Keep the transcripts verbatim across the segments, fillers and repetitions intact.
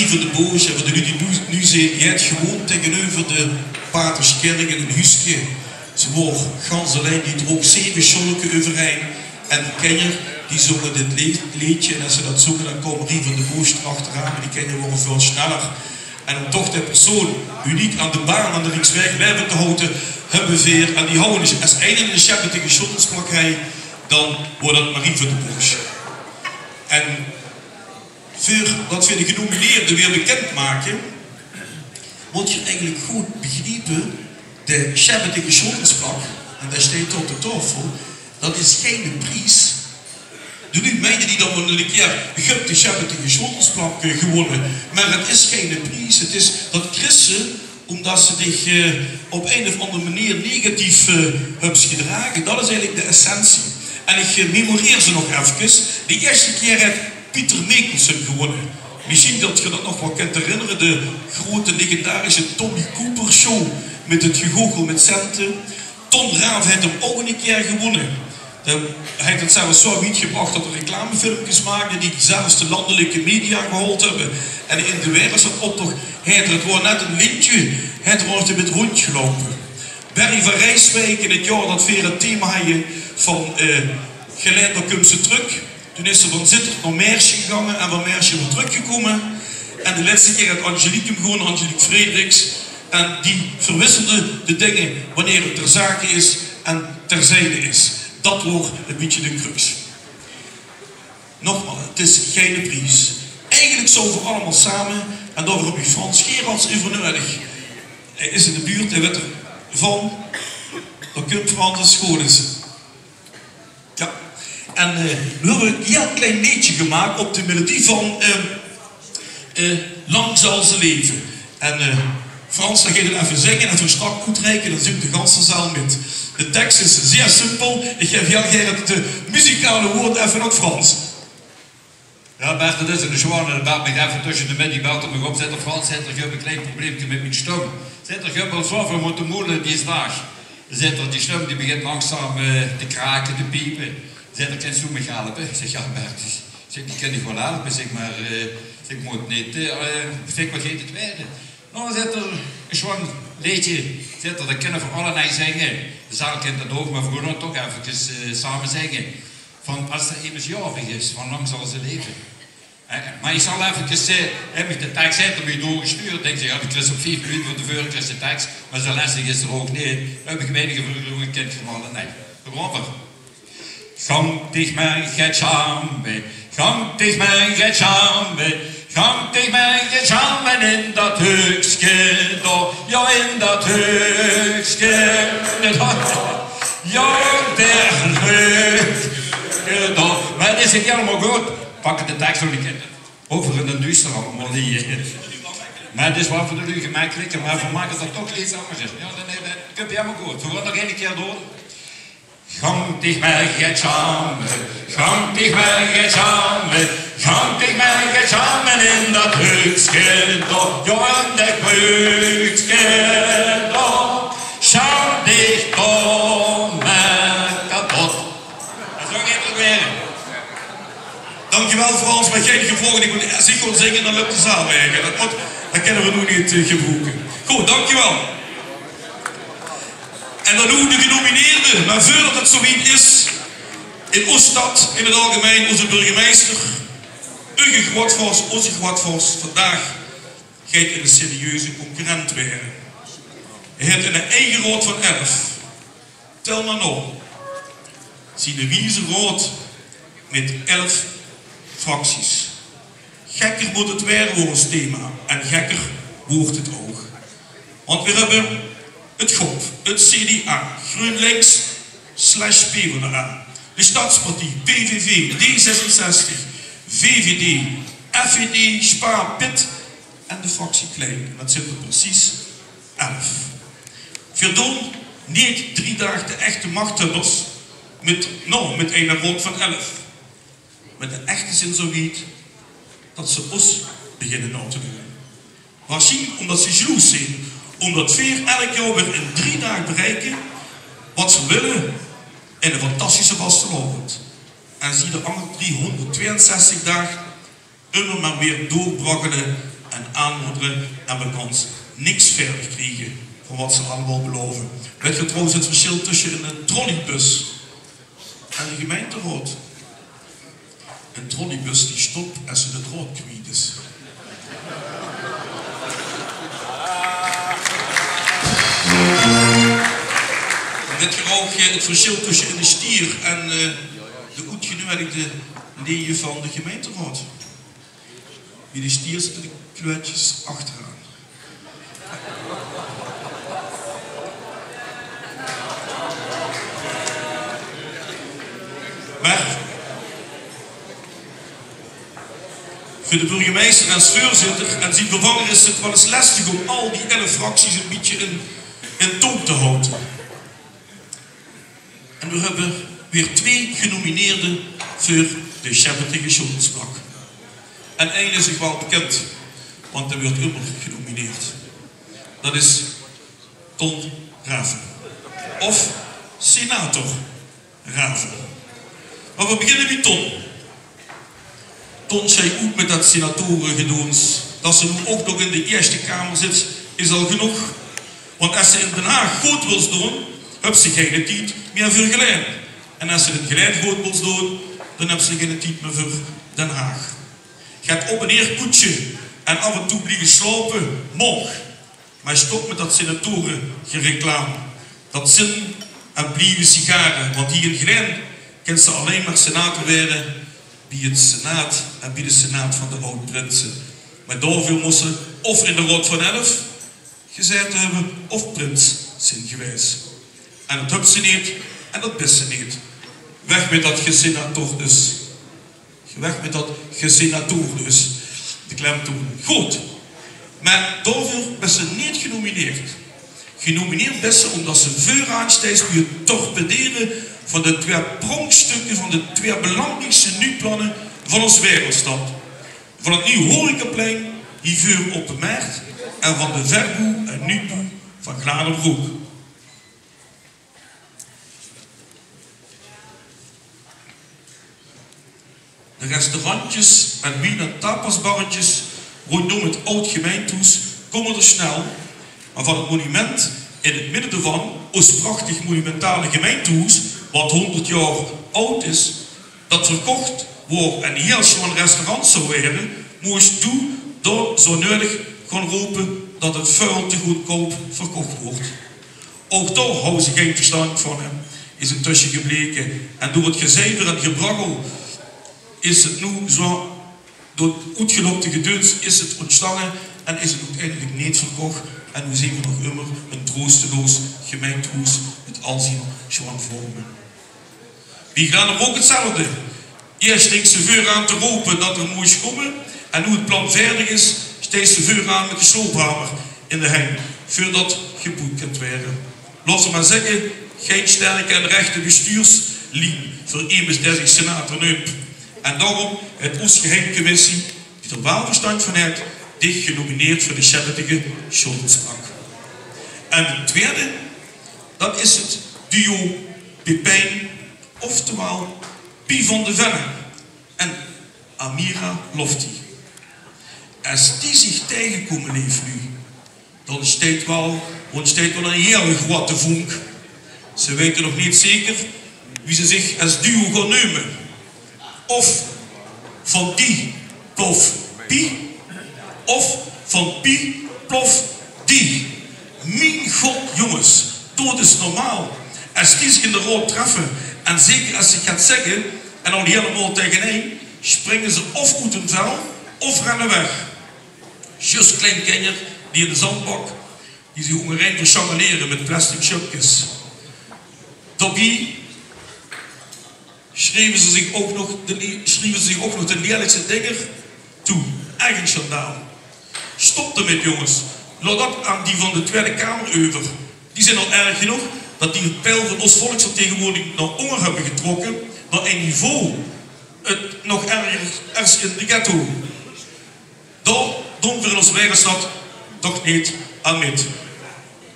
Marie van de Boosj, en veur de luuj die noe, noe zeen, die haet gewoond taengeneuver de Paterskèrk in ein huuske. Ze woor gans allein, die droog zeve sjolleke euverein. En die kinjer, die zónge dit le-, leedje. En es ze dat zónge, dan kaom Marie van de Boosj d'rachteraan. Mer die kinjer wore väöl sneller. En óm toch de persoon uniek aan de baan, aan de Rieksweg, laevend te haoje, höbbe veer, en die hawwe es eine ein sjebbetege sjottelsplak hei, dan woor dat Marie van de Boosj. En veurdat veer de genomineerde weer bekindmake, mót geer eigelik good begriepe, de sjebbetege sjottelsplak, en dae steit op de taofel, dat is geine pries. De luuj meine die dan waal ein kier: "Ich höb de sjebbetege sjottelsplak, eh, gewónne." Mer 't is geine pries. 't Is, dat kriegs se ómdat se dich, eh, op ein of anger meneer negatief, eh, höbs gedrage. Dat is eigelik de essentie. En ich, eh, memoreer ze nog efkes. De ierste kier haet Pieter Mekelsum gewónne. Mesjien dat geer dat nog waal kint herinnere, de grote legendarische Tommy Cooper Show mit 't gegoochel mit cente. Ton Raven haet 'm ouch ein kier gewónne. Dae haet 't zelfs zo wied gebrach dat 'r reclamefilmkes maakde die zelfs de landelike media gehaold höbbe. En in de Waereldsjtad-optoch haet 'r, 't woor net ein lintje, haet 'r al mit róndjgeloupe. Berry van Rijswijk, in 't jaor dat veer 't thema hawwe van, eh, Gelaen, dao kums se trök. Toen is 'r van Zitterd nao Meersje gegange en van Meersje weer trökgekómme. En de lètste kier haet Angelique 'm gewónne, Angelique Frederiks. En die verwisselde de dinger wanneer 't ter zake is en terzijde is. Dat woor ein bietje de crux. Nogmaals, 't is geine pries. Eigelik zouwe veer allemaol same, en dao höb ich Frans Gerards euver nudig. Hae is in de buurt, hae weit d'rvan. Dao kump Frans, es 't good is. Jao. En, eh, noe höbbe veer ein hieël klein leedje gemaak op de melodie van, eh, eh, Lang zal ze leve. En, eh, Frans, dan geis se effe zinge en effe ein strak oetreike, dan zingk de ganse zaal mit. De teks is zeer simpel. Ich gaef hieël gaer 't, eh, muzikale woord effe aan Frans. Jao, Bert, dat is eine sjware. Dae belt mich effe tösje de middig, belt 'r mich op. Zaet 'r: "Frans," zaet 'r, "ich höb ein klein probleemke mit mien sjtum." Zaet 'r: "Ich höb al zoväöl mótte moele dees daag." Zaet 'r: "Die sjtum die begint langzaam, eh, te krake, te piepe." Zaet 'r: "Kins doe mich helpe?" Ich zèk: "Jao, Bert," zèk ich, "ich kin dich waal helpe," zèk ich, "mer, eh," zèk ich, "ich mót neet, eh," zèk ich, "waat geit 't waere?" "Noe," zaet 'r, "ein sjoon leedje," zaet 'r, "dat kinne veer allemaol zinge. De zaal kint 't ouch, mer veer gaon 't toch effe, eh, same zinge. Van Es 'r emes jaorig is, van Lang zal ze leve." Eh, mer ich zal effe, eh, hae haet mich de teks, haet 'r mich doorgesjtuurd. Ich zèk: "Jao, die kriegs se op vief minute van te veure, kriegs se de teks." Mer zo lestig is 'r ouch neet. Höb ich weinige vergullinge, kint geer allemaol neet. Robert. Gank dich mer get sjame, gank dich mer get sjame, gank dich mer get sjame in dat heukske dao, jao, in dat heukske dao, jao, in dat heukske dao. Mer 't is neet allemaol good. Pak de teks nog ein kier. Euver in 't duuster allemaol hie. Mer 't is waal veur de luuj gemekkeliker, mer veer make d'r toch get angers van. Jao, dan, eh, kump helemaol good. Veer gaon nog ein kier door. Gank dich mer get sjame, gank dich mer get sjame, gank dich mer get sjame in dat heukske dao, jao, in dat heukske dao. Sjaam dich dao mer kapot. En zo geit 't weer. Dankjewel, Frans, mer gein gevolge. Ich mót, es ich gaon zinge, dan löp de zaal weg. En dat mót, dat kinne veer noe neet, eh, gebroeke. Good, dankjewel. En dan noe de genomineerde. Mer veurdat 't zo wied is, in ós sjtad, in 't algemein, ózze burgemeister, Hugo Grootvorst, ózze Grootvorst, vandaag geit 'r eine serieuze concurrent waere. Hae haet 'n eige raod van elf. Tel mer nao. Ziene wieze raod mit elf fracties. Gekker mót 't waere, woor ós thema. En gekker woort 't ouch. Want veer höbbe 't GOP, 't C D A, GroenLinks slash PvdA, de Stadspartie, P V V, D zesenzestig, V V D, F V D, Spa, Pit en de fractie Klein. En dat zint d'r precies elf. Veer doon neet drie daag de echte machthöbbers mit, noe, mit eine raod van elf. Mer de echte zint zo wied dat ze ós beginne nao te doon. Waarsjienlik ómdat ze jaloers zeen, ómdat veer elk jaor weer in drie daag bereike wat veer wille: eine fantastische vastelaovend. En zie de anger driehóngerdtweeënzestig daag ummer mer weer doorbraggele en aanmoddere en we kans niks verder kriege van wat ze allemaol belaove. Wèt geer trouwens 't versjil tösse 'ne trolleybus en de gemeinteraod? Eine trolleybus die stop es 'r de draod kwiet is. Wèt geer ouch, eh, 't versjil tösse 'ne stier en, eh, de oetgenuedigde leje van de gemeinteraod? Bie de stier zitte de kluutjes achteraan. Mer veur de burgemeister es veurzitter en zien vervanger is 't waal ins lestig óm al die elf fracties e bietje in, in toom te haoje. En veer höbbe weer twee genomineerde veur de Sjeppetege Sjoonsbak. En eine is uch waal bekind, want dae weurt ummer genomineerd. Dat is Ton Raven. Of senator Raven. Mer veer beginne bie Ton. Ton, sjei, oet mit dat senatoregedoons. Dat se noe ouch nog in de Ierste Kamer zits, is al genóg. Want es se in Den Haag good wils doon, höbs se geine tied mieë veur Gelaen. En es se in Gelaen good wils doon, dan höbs se geine tied mieë veur Den Haag. Get op en neer koetse en aaf en toe blieve slaope, maag. Mer stop mit dat senatoregereklaam. Dat zeen en blieve sigare, want hie in Gelaen kins se allein mer senator waere bie 't senaat en bie de senaat van de aod-prinse. Mer daoveur mós se of in de Raod van Elf gezaete höbbe of prins zeen gewaes. En dat höbs se neet en dat bis se neet. Weg mit dat gesenatordus. Weg mit dat gesenatordus. De klemtoon. Good. Mer daoveur bis se neet genomineerd. Genomineerd bis se ómdat se veuraan steis bie 't torpedere van de twee pronkstukke, van de twee belangriekste nuujplanne van ós waereldstad. Van 't nuuj horecaplein hie veur op de Mert en van de verboew en nuujboew van Glanerbrook. De restaurantjes en wien- en tapasbarretjes róndjóm 't aod gemeintehoes kómme d'r snel, mer van 't monument in 't midde d'rvan, ós prachtig monumentale gemeintehoes, wat hónderd jaor aod is, dat verkoch waor en hiel sjoon restaurant zou waere, mós doe dao zo nuuedig gaon rope dat 't väöl te goodkoup verkoch woort. Ouch dao hawwe ze gein versjtandj van, hè, is intösse gebleke. En door 't gezeiver en gebraggel is 't noe zo, door 't oetgelokte gedeuns is 't óntstange en is 't oeteindelik neet verkoch. En noe zeen v'r nog ummer ein troosteloos gemeintehoes mit al zien sjoon vorme. Bie Glanerbrook 'tzelfde. Iers stinks se veuraan te rope dat d'r mós kómme en noe 't plan veerdig is, steis se veuraan mit de sloophamer in de henj, veurdat geboewd kint waere. Laot v'r mer zègke, gein sterke en rechte bestuurslien veur emes dae zich senator neump. En daoróm haet ós geheim commissie, die d'r waal verstandj van haet, dich genomineerd veur de Sjeppetege Sjoonsbak. En de twiede, dat is 't duo Pepijn, oftewaal Pie van de Venne en Amira Lofty. Es die zich taengekómme, leef luuj, dan steit waal, dan steit waal ein hiel groeate vonk. Ze weite nog neet zeker wie ze zich es duo gaon neume. Of van die plof Pie, of van Pie plof die. Mien god, jónges, doot ins normaal. Es die zich in de raod treffe, en zeker es se get zègke, en al hielemaol taegenein, springe ze of oet hun vel, of renne weg. Zjus klein kinjer die in de zandbak, die zich óngerein versjangelere mit plastic sjöpkes. Daobie sjrieve ze zich ouch nog de, sjrieve ze zich ouch nog de lierlikste dinger toe. Ech ein sjandaal. Stop d'rmit, jónges. Laot dat aan die van de Twiede Kamer euver. Die zeen al erg genóg dat die 't peil van ós volksvertegenwoordiging nao ónger höbbe getrokke, nao ein niveau, eh, nog erger es in de ghetto. Dao doon v'r in ós waereldsjtad toch neet aan mit.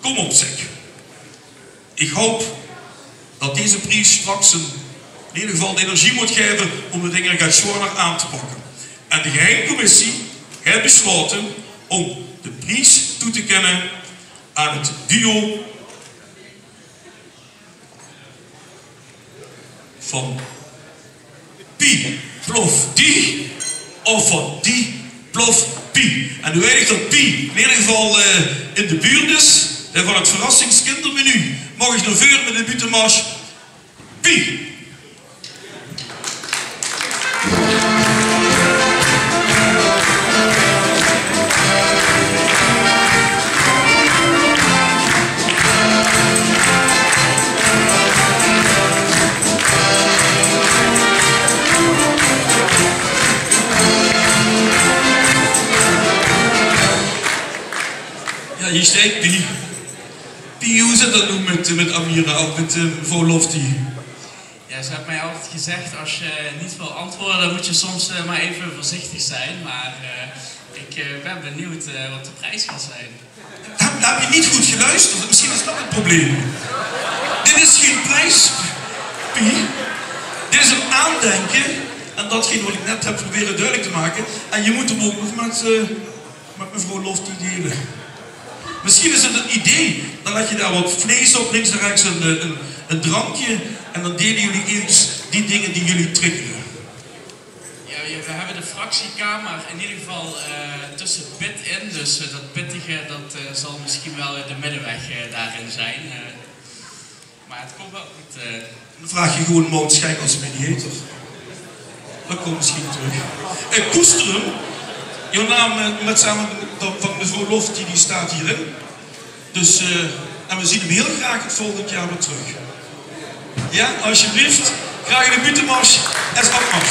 Kóm op, zèk. Ich haop dat deze pries sjtraks in eder geval de energie mót gaeve óm de dinger get sjoeaner aan te pakke. En de geheim commissie haet besjlaote Om de pries toe te kenne aan het duo van Pie Plof Die of van Die Plof Pie. En noe weit ich det Pie in eder geval eh, in de buurt is. En van het verrassingskindermenu maag ich nao veure mit de buuttemars. Pie. Ja, hie steit Pie. Pie, wie zit det noe mit, mit Amira, of mit eh, mevrouw Lofty? Ja, ze hebben mij altijd gezegd, als je niet wil antwoorden, dan moet je soms eh, maar even voorzichtig zijn. Maar eh, ik eh, ben benieuwd eh, wat de prijs gaat zijn. Heb, heb je niet goed geluisterd? Misschien is dat het probleem. Dit is geen prijs, Pie. Dit is een aandenken aan datgene wat ik net heb proberen duidelijk te maken. En je moet hem ook nog met, eh, met mevrouw Lofty delen. Misschien is het een idee, dan leg je daar wat vlees op, links en rechts een, eh, een, een drankje. En dan delen jullie eventjes die dingen die jullie triggeren. Ja, we we hebben de fractiekamer in ieder geval eh, tussen pit in. Dus eh, dat pittige, dat eh, zal misschien wel eh, de middenweg eh, daarin zijn. Eh, maar het komt wel goed. Eh. Dan vraag je gewoon Maud Schenk als mediator. Dat komt misschien terug. Eh, Koester hem. Jouw naam eh, met samen dan van mevrouw Lofty, die staat hierin. Dus, eh, en we zien hem heel graag het volgend jaar weer terug. Ja, alsjeblieft. Graag in de buuttemars. Es Opmars.